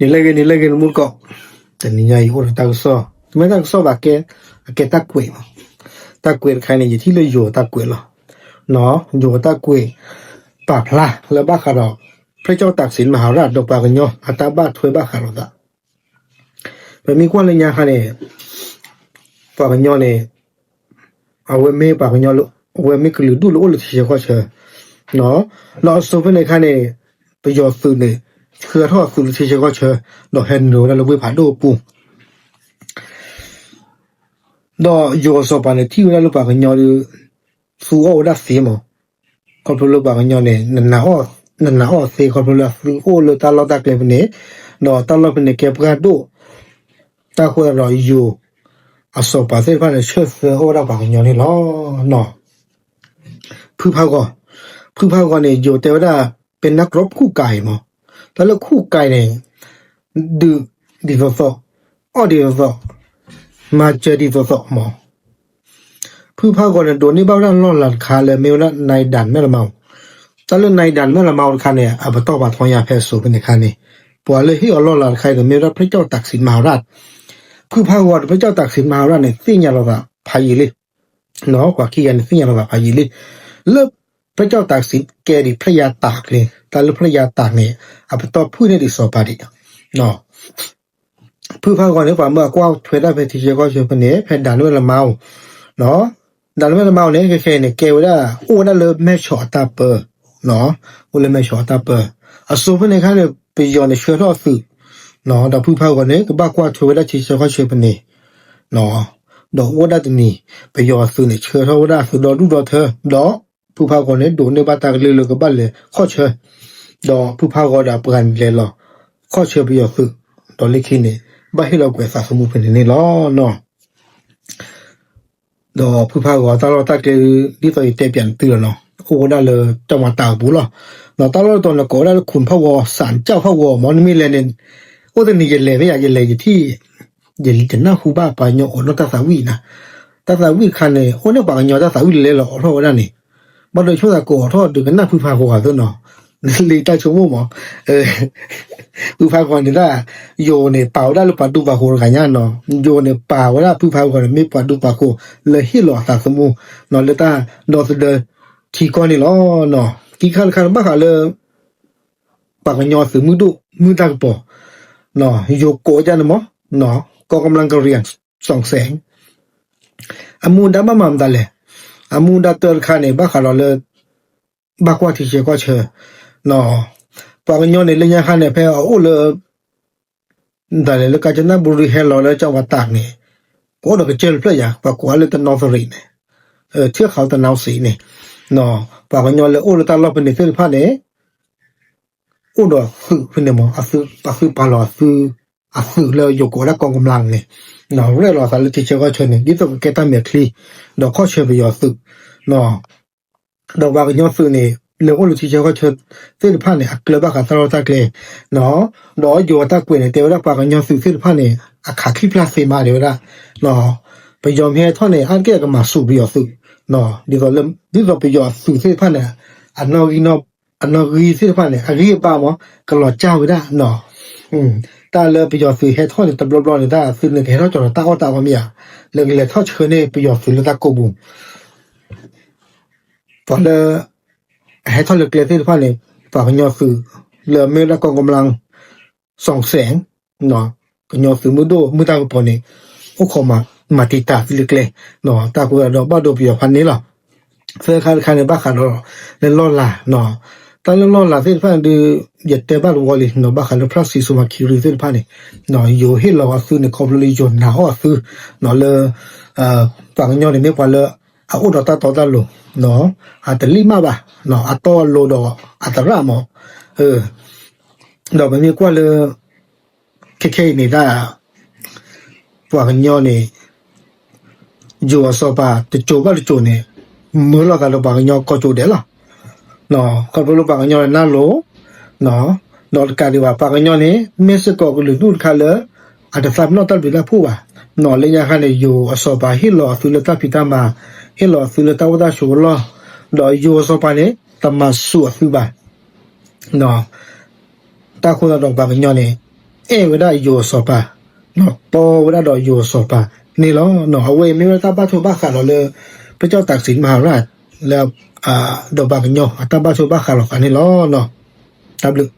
နံၤလၢအဂ့ၤ နံၤလၢအဂ့ၤ နမူတကိး, တနံၤညါအံၤအိၣ်ဒီးတၢ်ကစီၣ်, တမ့ၢ်တၢ်ကစီၣ်ဘၣ်ကဲ, အကဲတၢ်ကွဲးလီၤ. တၢ်ကွဲးတခါန့ၣ် ယထံၣ်လၢယိၤအတၢ်ကွဲးလီၤ. ယိၤအတၢ်ကွဲး ပာ်ဖျါလၢဘၣ်ဃးဒီး ဖဲကၠီၣ်တၢ်စံးမၤဟးရၣ်ဒီးပှၤကညီအတၢ်ဘၣ်ထွဲဘၣ်ဃးလိာ်သး ပမ့ၢ်ကွၢ်လၢညါခါန့ၣ် ပှၤကညီန့ၣ် အဝဲမ့ၢ်ပှၤကညီလၢ အဝဲမ့ၢ်ကလုာ်ဒူၣ်လၢအိၣ်လၢထံဆၢကီၢ်ဆၢ, ဒီးအစိၤဖဲန့ၣ်အခါန့ၣ် ပယီၤသုးန့ၣ် ဆှၢထီၣ်အသုးလၢထံဆၢကီၢ်ဆၢ, ဒီးဟဲနုာ်ဝဲဒၣ်လၢဝ့ၢ်ဖးဒိၣ်အပူၤ ဒီးယိၤအစီၤပၤန့ၣ် ထံၣ်ဝဲဒၣ်လၢပှၤကညီဒီး သူအီၣ်ဝဲဒၣ်သ့မး, ခီဖျိလၢပှၤကညီန့ၣ် နနာ်အီၣ်သ့ ခီဖျိလၢအသုအိၣ်လၢတၢ်လီၢ်တၢ်ကျဲဖဲန့ၣ်, ဒီးတၢ်လီၢ်ဖဲန့ၣ်ကဲပှၢ်ဒိၣ်, တၢ်ဃိသတးဒီးယိၤအစီၤပၤသ့ၣ်တဖၣ်န့ၣ် ဆှၢသၢအီၣ်ဝဲဒၣ်ပှၤကညီန့ၣ်လီၤ. ဖုဖးဂီၤ, ဖုဖးဂီၤန့ၣ် ယိၤတဲဝဲဒၣ် ပနၢ်ကြီခူၣ်ကၤအံၤမး, တၢ်လၢခူၣ်ကၤအံၤန့ၣ် ဒုးဒ်သိးသိး, အီၣ်ဒ်သိးသိး, မၤစၢၤဒ်သိးသိးမး. ဖုဖးဂီၤန့ၣ် ဒိးန့ၢ်ဘၣ်ဝဲဒၣ်လီၢ်လၤတခါလၢမ့ၢ်ဝဲဒၣ်နၤဒၣ်မဲၣ်လမါ, တၢ်လၢနၤဒၣ်မဲၣ်လမါတခါန့ၣ် အပတီၢ်ပာ်ထီယၤဖဲအစိၤဖဲန့ၣ်အခါန့ၣ်, ပှၤလၢဟ့ၣ်အီၤလီၢ်လၤတခါအံၤန့ၣ် မ့ၢ်ဝဲဒၣ်ဖဲကၠီၣ်တၢ်စံးမၤဟးရၣ်, ဖုဖးဂီၤဒီးဖဲကၠီၣ်တၢ်စံးမၤဟးရၣ်န့ၣ် သ့ၣ်ညါလိာ်သးဖးယံာ်လံ ပှၤခံဂၤန့ၣ် သ့ၣ်ညါလိာ်သးဖးယံာ်လံ, လၢဖဲကၠီၣ်တၢ်စံးကဲဒံးဖျဲၣ်ယါတၢ်ကျဲ, တၢ်လၢဖျဲၣ်ယါတၢ်န့ၣ် အပတီၢ်ဖုၣ်န့ၢ်ဒံးစီၤပၤဒံး, ဖုဖးဂီၤန့ၣ် ပှၤမၢအကွၢ်ထွဲဒၣ်ဖဲထံဆၢကီၢ်ဆၢဖဲန့ၣ် ဖဲဒၣ်နမဲၣ်လမါအိၣ်, ဒၣ်နမဲၣ်လမါအိၣ်န့ၣ် ခဲခဲအံၤန့ၣ် ကဲဝဲဒၣ် အိၣ်ဝဲဒၣ်လၢမဲၢ်ဆီးအတၢ်ပၢ, အိၣ်လၢမဲၢ်ဆီးအတၢ်ပၢ, အစိၤဖဲန့ၣ်အခါန့ၣ် ပယီၤန့ၣ်ဆှၢထီၣ်အသုး, ဒီးဖုဖးဂီၤန့ၣ် ကဘၣ်ကွၢ်ထွဲဝဲဒၣ်ထံဆၢကီၢ်ဆၢဖဲန့ၣ် ဒီးအိၣ်ဝဲဒၣ်တနံၤ ပယီၤအသုးန့ၣ် ဆှၢထီၣ်ဝဲဒၣ်အသုးဒီဒူၣ်ဒီထၢ ဒီးဖုဖးဂီၤန့ၣ် ဒိးန့ၢ်ဘၣ်တၢ်ကလုၢ်လၢကဘၣ်လဲၤခီၣ်ဆၢ, ဒီးဖုဖးဂီၤဒီးအပှၤန့ၣ်လဲၤလီၤ ခီၣ်ဆၢပယီၤသုး, ဒီးလၢခံန့ၣ် ဘၣ်ဟ့ၣ်လီၤကွံာ်အသးသမူဖဲန့ၣ်န့ၣ်လီၤ. ဒီးဖုဖးဂီၤတၢ်လီၢ်တၢ်ကျဲ ဒ်သိးယတဲပၠးနသုလီၤနီၤ, အိၣ်ဝဲဒၣ်လၢကၠီၣ်မၤတၢ်အပူၤလီၤ. ဒီးတၢ်လီၢ်တတီၤန့ၣ် ကိးဝဲဒၣ်လၢ ခိၣ်ဖးဂီၤ စၣ်ကၠီၣ်ဖးဂီၤ မ့ၢ်နမ့ၢ်လဲၤန့ၣ်, အိၣ်တနံၤယလဲၤဖဲယၤ ယလဲၤယထံၣ်, ယနၢ်ဟူဘၣ်ပှၤကညီအိးထီၣ်တၢ်သးဝံၣ်, တၢ်သးဝံၣ်တခါန့ၣ် အိၣ်န့ၢ်ပှၤကညီတၢ်သးဝံၣ်လဲၤလီၤအိးထီၣ်ဝဲဒၣ်န့ၣ်, ဘၣ်ဒီးဆိသးကိးအိးထီၣ်ဒုးကနၣ်ဖုဖးဂီၤသ့နီၤ, လံတၢ်ဆိကမိၣ်မး ဖုဖးဂီၤန့ၣ်ဒၣ်, ယိၤန့ၣ်ပာ်ဝဲဒၣ်လၢပှၤဒူပှၤဃိၤတဂၤညါနီၤ, ယိၤန့ၣ်ပာ်ဝဲဒၣ်ဖုဖးဂီၤန့ၣ် မ့ၢ်ပှၤဒူပှၤဃိၤလၢဟ့ၣ်လီၤအသးသမူ, လၢတၢ်ဒီသဒၢထံကီၢ်န့ၣ်လီၤ. ခံခါတခါန့ၣ်ဘၣ်ဃးလၢ ပှၤကညီသုးမုၢ်ဒိၣ်မုၢ်တၢ်ကပီၤ, ယိၤကိးဝဲဒၣ်န့ၣ်မး, ကီၢ်ကမျၢၢ်ကရံၣ် စီၣ်စဲး အမူဒါဘၣ်မၤမတၤလဲၣ်, အမူဒါတၢတခါန့ၣ် ဘၣ်ဃးဒီးလၢ ဘၣ်ကွၢ်ထံဆၢကီၢ်ဆၢ, ပှၤကညီန့ၣ် လၢညါခါန့ၣ် ဖဲအအိၣ်လၢ ဒၣ်လဲာ်လၢကၣ်စနၣ်ဘူရံဟဲလီၤလၢကၠီၣ်ဝါတၢ်န့ၣ်, ကအိၣ်ဒီးကစၢၢ်တဖျၢၣ်ယၤ ပှၤကိးဝဲလၢတနီသရံးန့ၣ်, ထံၣ်ဃာ်တနီသရံးန့ၣ်, ပှၤကညီလၢအိၣ်လၢတၢ်လီၢ်ဖဲန့ၣ်သ့ၣ်တဖၣ်န့ၣ် အိၣ်ဒီးသုးဖဲန့ၣ်မး, အသုးပာ်လီၤအသုး, အသုးလၢယိၤကိးဝဲဒၣ်ကီၢ်ကမျၢၢ်န့ၣ်, ရဲၣ်လီၤသးလၢထံဆၢကီၢ်ဆၢန့ၣ် ဒ်သိးကကဲတၢ်မဲာ်ချံ, ဒီးခီၣ်ဆၢပယီၤသုး, ဒီးပှၤကညီသုးန့ၣ် လၢအိၣ်လၢထံဆၢကီၢ်ဆၢသ့ၣ်တဖၣ်န့ၣ် အကျဲဘၣ်ဃးတၢ်လီၢ်တၢ်ကျဲ, ဒီးယိၤအတၢ်ကွဲးန့ၣ် တဲဝဲဒၣ်ပှၤကညီသုးသ့ၣ်တဖၣ်န့ၣ် အခးခံဖျၢၣ်သ့မး တဲဝဲဒၣ်, ပယီၤမ့ၢ်ဟဲထီၣ်န့ၣ် အါတက့ၢ်အကမၤစူးပယီၤသုး, ဒ်သိးလၢ ဒ်သိးပယီၤအသုးသ့ၣ်တဖၣ်န့ၣ် အနီၣ်ဂံၢ်နီၣ် အနီၣ်ဂံၢ်သ့ၣ်တဖၣ်န့ၣ် အဂံၢ်အဘါမး ကလီၤစၢ်ဝဲဒၣ်, တၢ်လၢပယီၤသုးဟဲထီၣ်န့ၣ် တဘျီဘျီန့ၣ် တၢ်သုးန့ၣ်ကဟဲထီၣ်ကၠီၤဒီးတၢ်အီၣ်တၢ်အီမ့ၢ်ဧါ, လၢကလဲၤထီၣ်ဆှၢန့ၢ်ပယီၤသုးလၢတၢ်ကိးပူၤ ပှၤလၢ ဟဲထီၣ်လၢကျဲသ့ၣ်တဖၣ်န့ၣ် ပှၤကညီသုး လၢမ့ၢ်ဝဲဒၣ်ကီၢ်ကမျၢၢ် စီၣ်စဲး ကညီသုးမုၢ်ဒိၣ်မုၢ်တၢ်ကပီၤန့ၣ် အိၣ်ခိးမၤတံာ်တာ်သုလၢကျဲ, တၢ်ကွဲးဒီးဘၣ်ဒိပယီၤဖးန့ၣ်လီၤ. သၢခါတခါန့ၣ် ဘၣ်ဃးဒီးလၢလီၢ်လၤ, တၢ်လၢလီၢ်လၤသ့ၣ်တဖၣ်န့ၣ်ဒုး ယတဲဘၣ်တဝီလံ ဘၣ်ဃးလၢ ဖရၣ်စံၣ် စီၤမၤခံရံသ့ၣ်တဖၣ်န့ၣ် ယိၤဟ့ၣ်လီၤအသုးန့ၣ် ခီဖျိလၢယိၤနာ်အီၣ်အသုး လၢ ပှၤကညီန့ၣ်မ့ၢ်ပှၤလၢ အအိၣ်ဒီးတၢ်တီတၢ်လိၤ, အတလံၣ်မးဘၣ်, အတီအလိၤဒီးအသရၣ်မး, ဒီးပမ့ၢ်ကွၢ်လၢ ခဲခဲအံၤန့ၣ်ဒၣ် ပှၤကညီန့ၣ် ယိၤအစီၤပၤတစိၤဘၣ်တစိၤန့ၣ် မၢလီၤသးဒီးပှၤကညီကိးစိၤဒဲးလီၤ. ခီဖျိလၢပှၤကညီန့ၣ်နၢ်လိၤ, ဒီးတကးဒံးဘၣ် ပှၤကညီန့ၣ် မ့ၢ်စ့ၢ်ကီးကလုာ်ဒူၣ်တခါလၢ အတသးပ့ၤနီၣ်တၢ်ဘျုးတၢ်ဖှိၣ်ဘၣ်. လၢညါခါန့ၣ် ယိၤအစီၤပၤဟ့ၣ်လီၤအသုးလၢတၢ်ဖံးတၢ်မၤ, ဟ့ၣ်လီၤအသုးလၢတၢ်အိၣ်တၢ်ဆိးအလီၢ်, ဒီးယိၤအစီၤပၤန့ၣ် တမၤစူၤအသုးဘၣ်. တၢ်ဃိသတးဒီးပှၤကညီန့ၣ် အဲၣ်ဝဲဒၣ်ယိၤအစီၤပၤ, တီဝဲဒၣ်ဒီးယိၤအစီၤပၤန့ၣ်လီၤ. အဝဲအံၤမ့ၢ်ဝဲဒၣ်တၢ်ဘၣ်ထွဲဘၣ်ဃးဒီးလၢ ပကၠီၣ်တၢ်စံးမၤရၣ် လၢ ဒီးပှၤကညီအတၢ်ဘၣ်ထွဲဘၣ်ဃးလီၤဃာ်န့ၣ်လီၤ. တၢ်ဘျုး